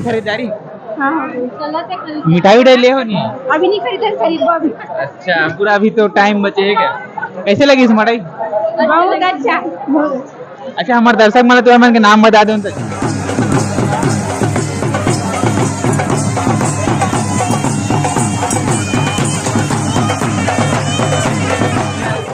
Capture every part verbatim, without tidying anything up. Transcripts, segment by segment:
खरीदारी? हाँ, हाँ। मिठाई उठाई ले हो नहीं? अभी नहीं खरीदे, खरीदबो अभी। अच्छा, पूरा अभी तो टाइम बचे है क्या? कैसे लगी इस मड़ई? बहुत अच्छा, बहुत अच्छा। अच्छा, हमारे दर्शक मन ला तो मन के नाम बता दो उनका।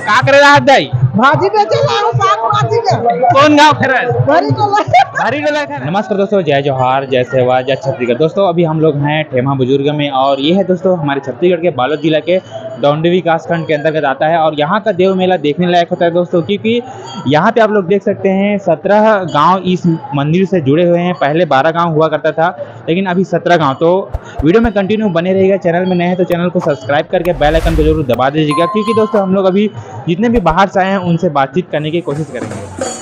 का करे रहा दाई? भाजी बेचे ला, साग भाजी में। कौन गांव खरस? भरी टोला। भरी टोला खरस। नमस्कार दोस्तों, जय जोहार, जय सेवा, जय छत्तीसगढ़। दोस्तों, अभी हम लोग हैं ठेमा बुजुर्ग में और ये है दोस्तों हमारे छत्तीसगढ़ के बालोद जिला के डौंडी विकासखंड के अंतर्गत आता है और यहाँ का देव मेला देखने लायक होता है दोस्तों, क्योंकि यहाँ पे आप लोग देख सकते हैं सत्रह गांव इस मंदिर से जुड़े हुए हैं। पहले बारह गांव हुआ करता था, लेकिन अभी सत्रह गांव। तो वीडियो में कंटिन्यू बने रहिएगा। चैनल में नए हैं तो चैनल को सब्सक्राइब करके बेल आइकन को जरूर दबा दीजिएगा, क्योंकि दोस्तों हम लोग अभी जितने भी बाहर से आए हैं उनसे बातचीत करने की कोशिश करेंगे।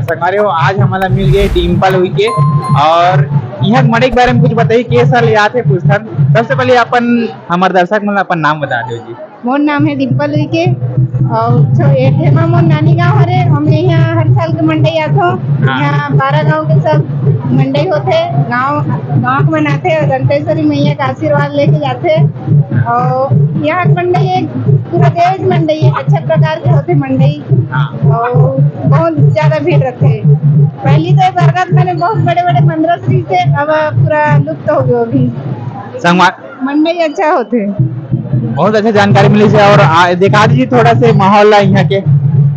संगवारी हो, आज हमन ला मिल गए डिम्पल उइके, और इहाँ के मंडई के बारे में कुछ बताई, के साल आथे पूछथन। सबसे पहले अपन हमर दर्शक मन ला अपन नाम बता दो जी। मोर नाम है डिम्पल उइके, और छो-, एक ठे मा मोर नानी गांव हरे, हमने यहाँ हर साल के मंडई आथो। हाँ। यहाँ बारह गांव के सब मंडई होथे, गांव, गांव के मन आथे और दंतेश्वरी मैया का आशीर्वाद लेके जाथे। और यहाँ के मंडई एक पूरा देश मंडई एक अच्छा प्रकार के होथे मंडई। हाँ। और बहुत ज्यादा भीड़ रथे। पहली तो ये बरगद मैंने बहुत बड़े बड़े मंदिर से, अब पूरा लुप्त हो गयो अभी। संगवार मंडई अच्छा होथे। बहुत अच्छा जानकारी मिली से। और आ, दिखा दीजिए थोड़ा से माहौल ला यहाँ के।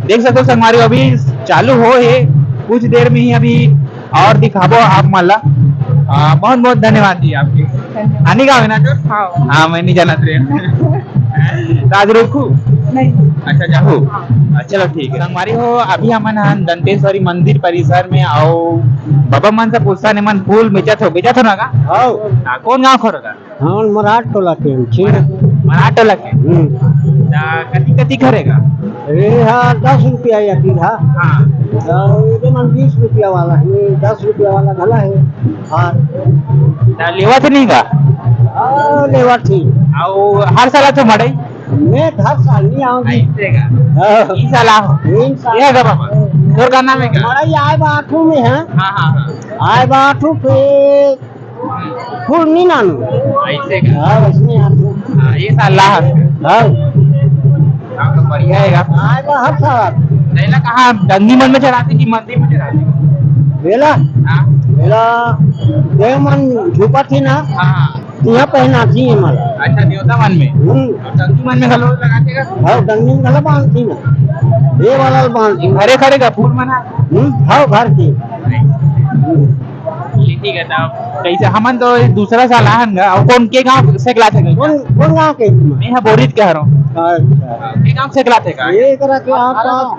देख सकते हो संगवारी, अभी चालू हो हे, कुछ देर में ही अभी और दिखाबो आप मन ला। आ, बहुत बहुत धन्यवाद जी आपके। धन्यवाद। आनी गाँव है ना जो? हाँ। हाँ, मैं नहीं जाना थे। तो आज रुकू? नहीं। अच्छा, जाहू? हाँ। अच्छा, चलो ठीक है। संगवारी हो, अभी हमन ह दंतेश्वरी मंदिर परिसर में आओ, बाबा मन से पूछथन, एमन फूल बेचत हो, बेचत हो ना का? हाँ। हाँ, कौन गाँव खोरो का? हमन मराठ टोला के हन, छिंद। मराठ टोला के? हम्म। त कति, कति खरे का? ये हा दस रुपया या तीर हा। हाँ। त ये मन बीस रुपया वाला है, दस रुपया वाला घला है। हाँ। त लेवत नहीं का? हाँ, लेवत ही। अउ हर साल तो मड़ई? मैं हर साल नहीं आऊँ जी। ऐसे का? हाँ। ई साल आओ। ई साल। ये का बाबा? तोर का नाम है का? मड़ई आए बा आठू में है। हाँ, हाँ, हाँ। आए बा आठू पे फूल नहीं नानू। ऐसे का? हाँ, वैसे नहीं आनू। हाँ, ये साल ला हस। हाँ। काम तो बढ़िया है यार। हाँ, ये तो हर साल आते। नहीं ना, कहाँ डंगी मन में चढ़ाते कि मंदिर में चढ़ाते? बेला? हाँ। बेला देव मन झुकत ही ना। हाँ, हाँ। यहाँ पहनाती है माला। अच्छा, देवता मन में? हम्म। और डंगी मन में घलो लगाते का? हाँ, डंगी में घलो बांधती ना। ये वाला बांधती। घरे खड़े का फूल मना? हम्म, हाँ, घर की। हम्म। ले, ठीक है, तब कैसे हमन तो दूसरा साल आहन गा, और कौन के गांव से गलात है? कौन, कौन गांव के? मैं यहाँ बोरित के हरों। अच्छा। के गांव से गलात है का? ये करा के आप, आप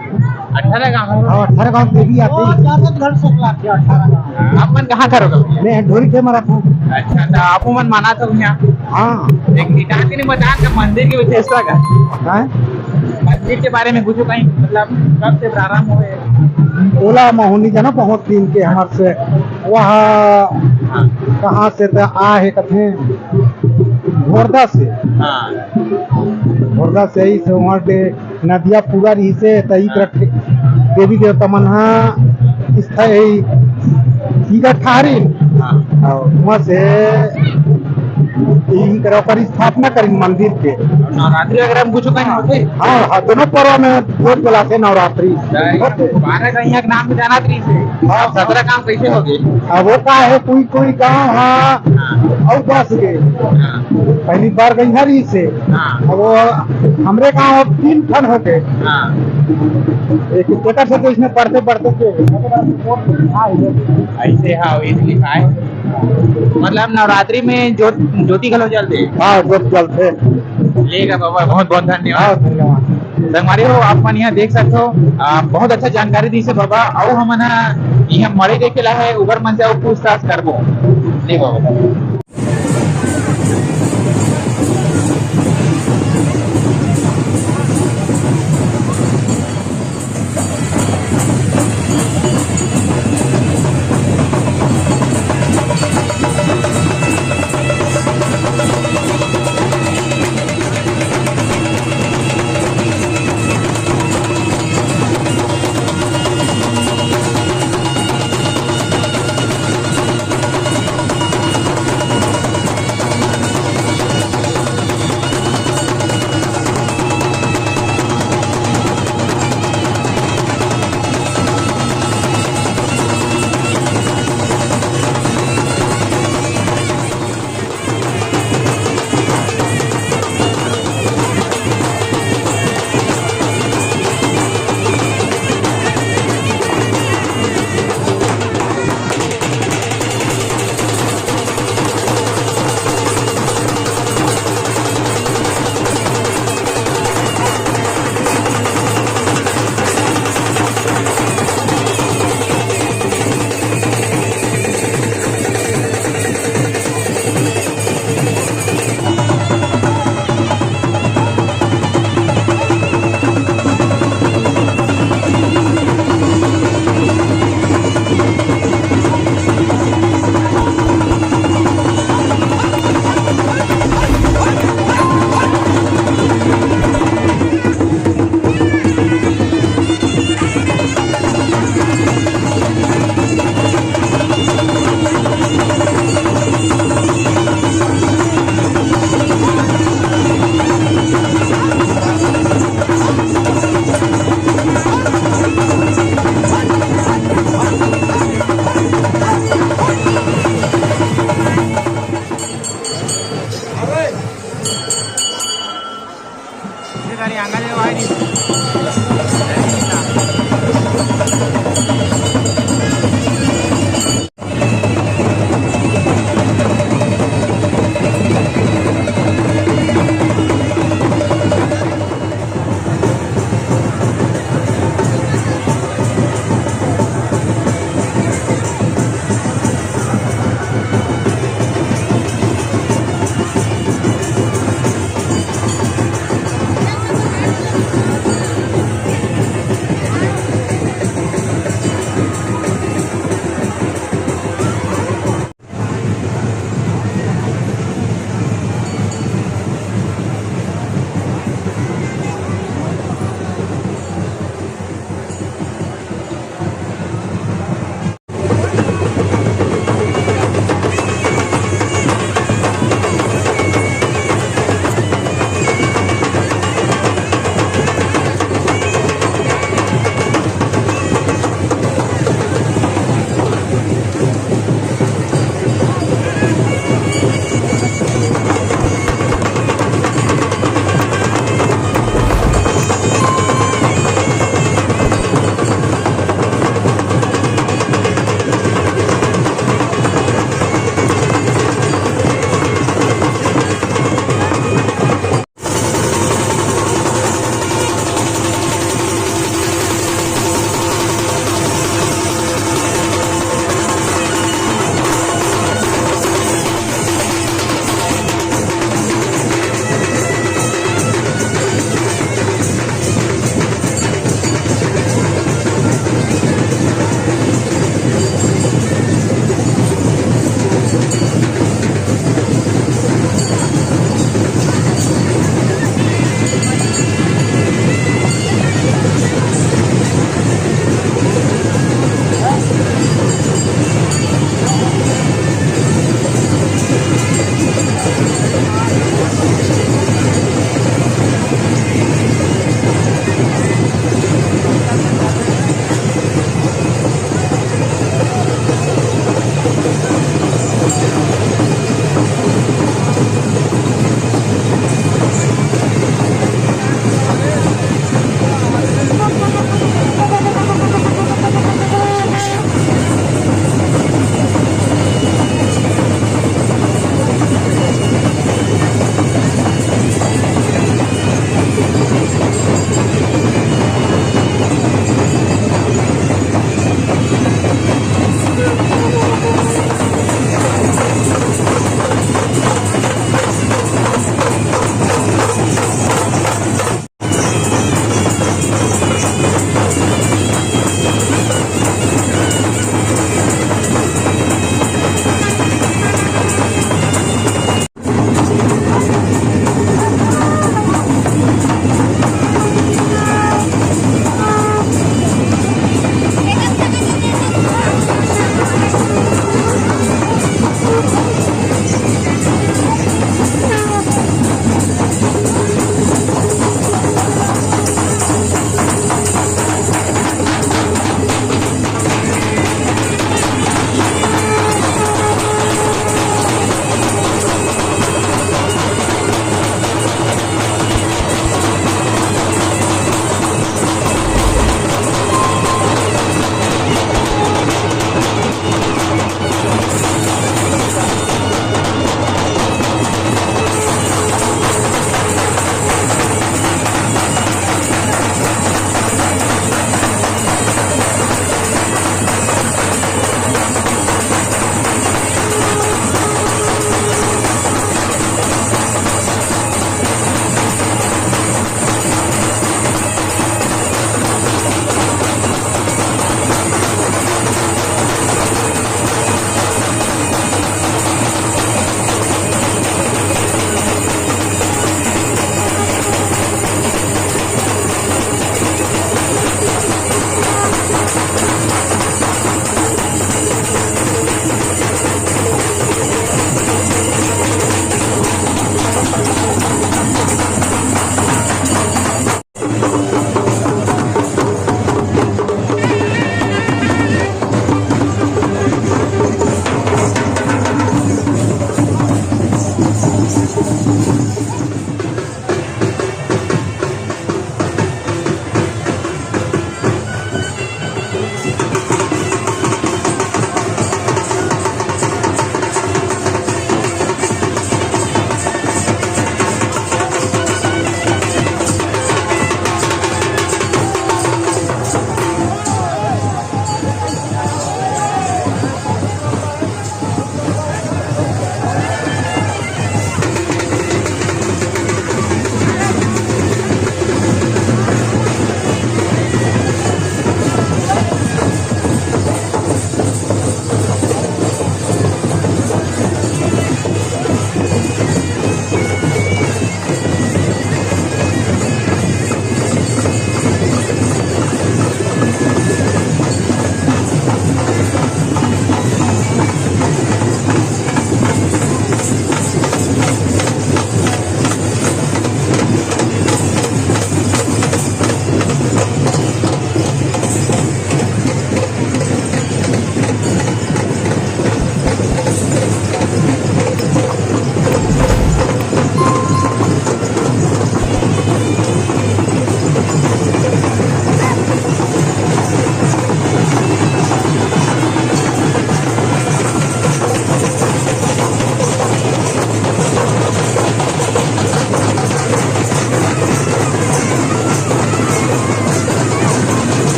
अठारह गांव। हाँ, अठारह गांव के भी आते हैं। ज्यादा घर से गलात है, अठारह गांव। आप मन कहाँ करो गा? मैं ढोरी के मरा था। अच्छा, तो आप मन माना था यहाँ? हाँ। एक निकाल के नहीं बता था मंदिर की विशेषता का? हाँ? मंदिर के बारे में कुछ कहीं, मतलब, कब से प्रारंभ हुए? ओला महूं नी जाना, बहुत दिन के हमर से वह हाँ। कहाँ से त आ हे कथे, घोरदा से। हाँ। घोरदा से ही से वहाँ के नदिया पूरा रही से त ई हाँ। तरफ के देवी देवता मन हा स्थायी इकट्ठा हरिन। हाँ। और वहाँ से इनकर ओकर स्थापना करिन मंदिर के। और नवरात्रि वगैरह में कुछ कहीं होते? हाँ, हाँ, दोनों पर्व में जोत जलाते नवरात्रि। बारह का यहाँ के नाम तो जाना थी से। हाँ। अब सत्रह गांव कैसे हो गए? अब वो का है, कोई, कोई गांव, हाँ, हाँ। और बस गए। हाँ। पहली बार गई हरी से। हाँ। अब वो हमरे गांव अब तीन ठन हो गए। हाँ। एक, एक से तो इसमें बढ़ते, बढ़ते के। ऐसे, हाँ, वही लिखा है। मतलब नवरात्रि में जोत, ज्योति घलो जलते? हाँ, जोत जलते। लेगा बाबा, बहुत बहुत धन्यवाद। हाँ, धन्यवाद। संगवारी हो, आप मन यहाँ देख सकते हो, आ, बहुत अच्छा जानकारी दी से बाबा। अउ हमन ह यहाँ मड़ई देखे ला है, उबर मन से अउ पूछताछ करबो। ले बाबा।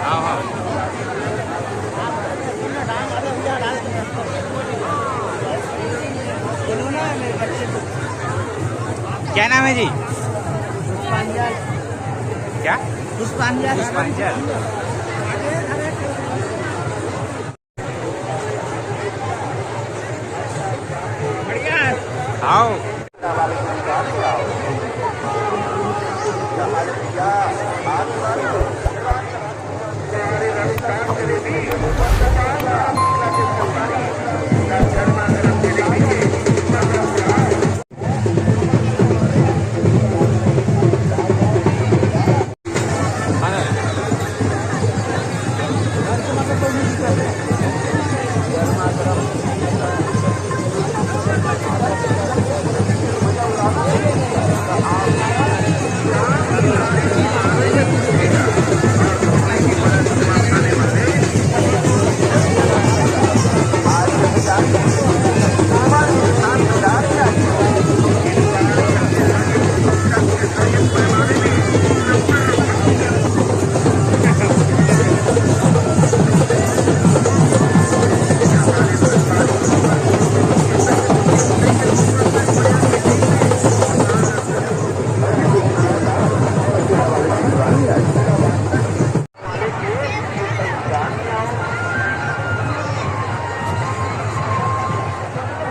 हाँ, हाँ। क्या नाम है जी? पुष्पांजल। क्या? पुष्पांजल। पुष्पांजल। आओ।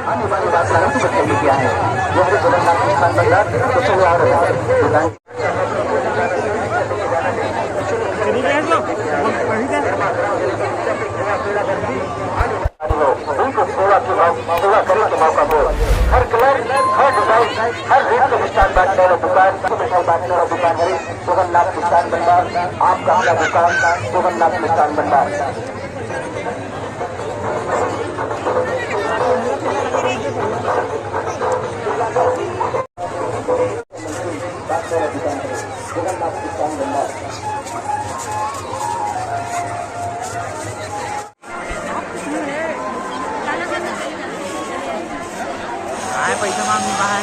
आने वाली बात सारा कुछ बताइए क्या है? यह है जगन्नाथ स्थान भंडार, तो चलिए आ रहे हैं। उनको सेवा की भाव, सेवा करे के मौका दो। हर कलर, हर डिजाइन, हर रेट के मिष्ठान बांटने वाला दुकान, मिठाई बांटने वाला दुकान है जगन्नाथ मिष्ठान भंडार। आपका अपना दुकान जगन्नाथ मिष्ठान भंडार। आए पैसा मांगने बाहर।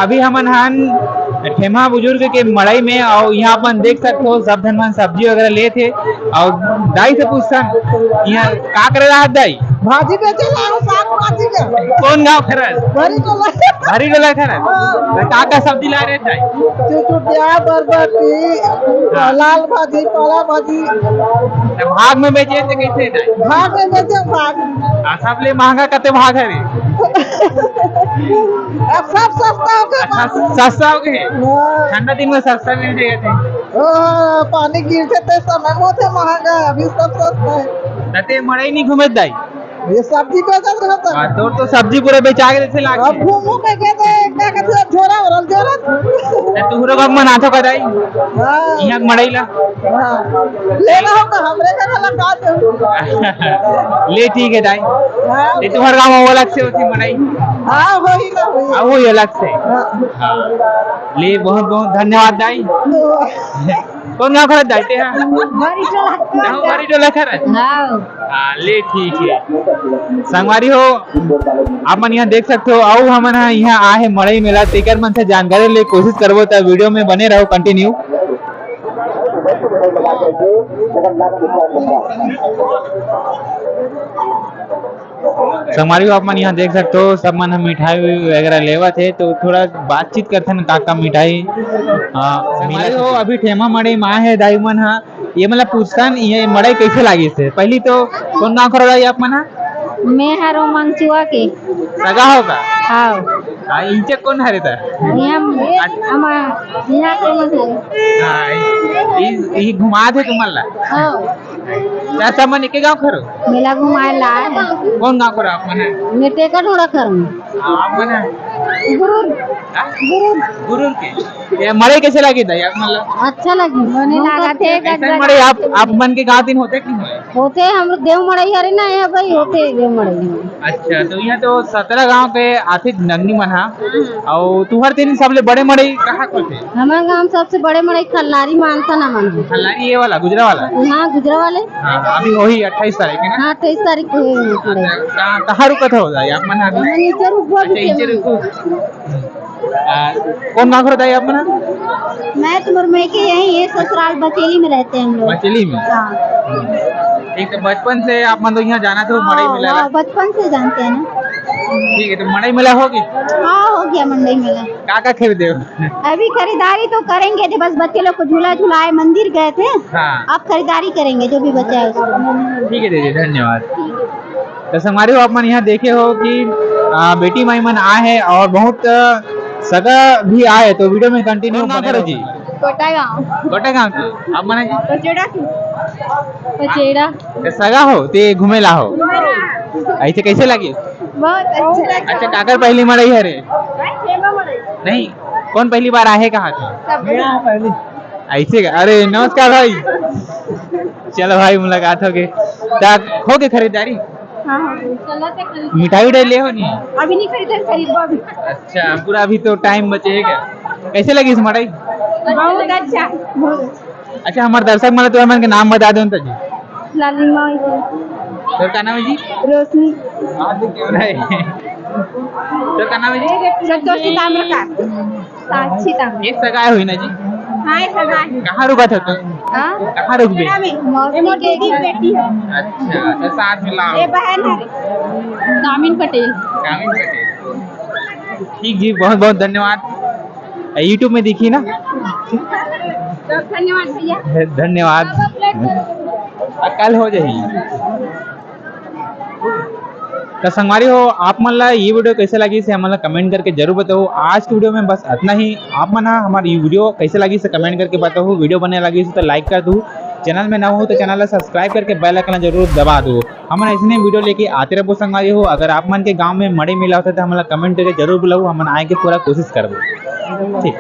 अभी हमन हन ठेमा बुजुर्ग के मड़ई में, अउ यहाँ अपन देख सकथो, सब झन मन सब्जी वगैरह लेत हे। अउ दाई से पूछथन, यहाँ का करे रहत दाई? भाजी बेचे ला, साग भाजी के। कौन गाँव खरस? भरी टोला। भरी टोला खरस। हाँ। त का का सब्जी ला रहे दाई? चुचुटिया, बरबटी, हाँ। लाल भाजी, पाला भाजी। त भाग में बेचे त कैसे दाई? भाग में बेचे, भाग। आ, सबले महंगा कते भाग हरे? अब सब सस्ता हो गया। अच्छा, सस्ता हो गए। हाँ। ठंडा दिन में सस्ता मिल जाएगा। ओ, पानी गिरथे ते समय में होथे महंगा, अभी सब सस्ता है। तते मड़ई नहीं घूमे दाई? ये सब्जी बेचत रहता। हाँ, तोर तो सब्जी पूरा बेचा के जैसे लागथे। अब घूमू के कहते हैं, क्या कहते हैं, झोरा भरल, झोरा। ते तुहरो गाँव मन आथो का दाई? हाँ। यहाँ के मड़ई ला? हाँ। लेना हो तो हमरे का लगा दो। ले ठीक है दाई। हाँ। ये तुम्हारे गाँव में वो अलग से होती मड़ई? हाँ, वही ना, वही। हाँ, वही अलग से। हाँ। हाँ। ले, बहुत बहुत धन्यवाद दाई। तो कौन गाँव खरस दाई ते हा? भरी टोला। गाँव भरी टोला खरस? हाँ। हाँ, ले ठीक है। संगवारी हो, आप मन यहाँ देख सकते हो, अउ हमन ह यहाँ आए हे मड़ई मेला, तेकर मन से जानकारी ले कोशिश करबो, त वीडियो में बने रहो, कंटिन्यू। संगवारी हो, आप मन यहाँ देख सकते हो, सब मन ह मिठाई वगैरह लेवत हे, तो थोड़ा बातचीत करथन, का का मिठाई, अ, संगवारी हो, अभी ठेमा मड़ई मा हे दाई मन ह, ये मतलब पूछथन, ये मड़ई कैसे लागिस हे? पहली तो कौन गाँव खरो दाई आप मन ह? मैं हरो मंगचुआ के। सगा हो का? हाँ। हाँ, इनचे कौन हरे था? यहाँ, हम, यहाँ के मन हरे। हाँ, ई, ई घुमा दे तुमन ला। हाँ। चाचा मन एके गाँव खरो? मेला घुमाए ला है। कौन गाँव खरो आप मन ह? मैं टेका ढोड़ा खरो। हाँ, आप मन ह? गुरुर। हाँ? गुरुर। गुरुर के? ये मड़ई कैसे लगी दाई आप मन ला? अच्छा लगी, बने लागत हे, ऐसा गजगज। मड़ई आप, आप मन के गाँव दिन होथे कि नहीं होय? होथे, हम देव मड़ई हरे ना, ये भाई होथे देव मड़ई। अच्छा, तो यहाँ तो सतरा गाँव के आथे नंगनी मन हा, अउ तुहर दिन सबले बड़े मड़ई कहाँ के होथे? हमर गाँव सबसे बड़े मड़ई खल्लारी मानथन हमन। खल्लारी ये वाला, गुजरा वाला? हाँ, गुजरा वाले। हाँ, अभी वही अट्ठाईस तारीख है ना? हाँ, अट्ठाईस तारीख को है मड़ई। अच्छा, कहाँ, कहाँ रुकत हो दाई आप मन अभी? हमन नीचे रुकबो अभी अच्छा, नीचे के रुको। आ, कौन गाँव के हो दाई आप मन? मैं तो मुरमई के यही है, ससुराल बचेली में रहते हैं हम लोग। बचेली में? हाँ। ठीक, तो बचपन से आप मन तो यहाँ जाना थे, मड़ई हाँ, मेला ला? हाँ, बचपन से जानते हैं ना। ठीक है, तो मड़ई मेला हो गई? हाँ, हो गया मड़ई मेला। का का खरीदे हो? अभी खरीदारी तो करेंगे थे, बस बच्चे लोग को झूला झुलाए, मंदिर गए थे। हाँ। अब खरीदारी करेंगे, जो भी बचा है उसको। ठीक है दीदी, धन्यवाद। तो संगवारी हो, आप मन यहाँ देखे हो कि, आ, बेटी माई मन आए हैं और बहुत, आ, सगा भी आए, तो वीडियो में कंटिन्यू बने रहो जी। कोटा गाँव। कोटा गाँव के? आप मन जी? पचेड़ा के। पचेड़ा। ते सगा हो, ते घूमे ला हो? ऐसे कैसे लगे? बहुत अच्छा लगा। अच्छा, काकर पहली मड़ई हरे? नहीं, कौन पहली बार आए कहा था? सब पहली। ऐसे का? अरे, नमस्कार भाई। चलो भाई, मुलाकात हो गई। ता हो गई खरीदारी? हाँ, हाँ। मिठाई उठाई ले हो नहीं? अभी नहीं खरीदे, खरीदबो अभी। अच्छा, पूरा अभी तो टाइम बचे है क्या? कैसे लगी इस मड़ई? बहुत अच्छा, बहुत अच्छा। अच्छा, हमारे दर्शक मन ला तो मन के नाम बता दो जी। लालिमा। तोर का नाम है जी? रोशनी। हाथ में कैमरा है। तोर का नाम है जी? संतोषी ताम्रकार। साक्षी ताम्रकार। एक सगाई हुई ना जी? हाँ, एक सगाई। कहाँ रुका था तू? हाँ? कहाँ रुक गए? मौसी के दीदी बेटी है। अच्छा, तो साथ में लाओ। ये बहन है। कामिन पटेल। कामिन पटेल। ठीक जी, बहुत बहुत धन्यवाद। YouTube में दिखी ना? तो धन्यवाद भैया। धन्यवाद। अब upload करो। आ, कल हो जाही। तो संगवारी हो, आप मन ला ये वीडियो कैसे लगी से हमन ला कमेंट करके जरूर बताओ। आज के वीडियो में बस इतना ही। आप मन हा हमारी वीडियो कैसे लगी से कमेंट करके बताओ। वीडियो बने लगी से तो लाइक कर दो, चैनल में नवा हो तो चैनल ला सब्सक्राइब करके बेल आइकन जरूर दबा दो। हमन ऐसने वीडियो लेके आते रहबो संगवारी हो। अगर आप मन के गांव में मड़ई मेला होथे तो हमन ला कमेंट करके जरूर बुलाओ, हमन आए के पूरा कोशिश करबो। ठीक।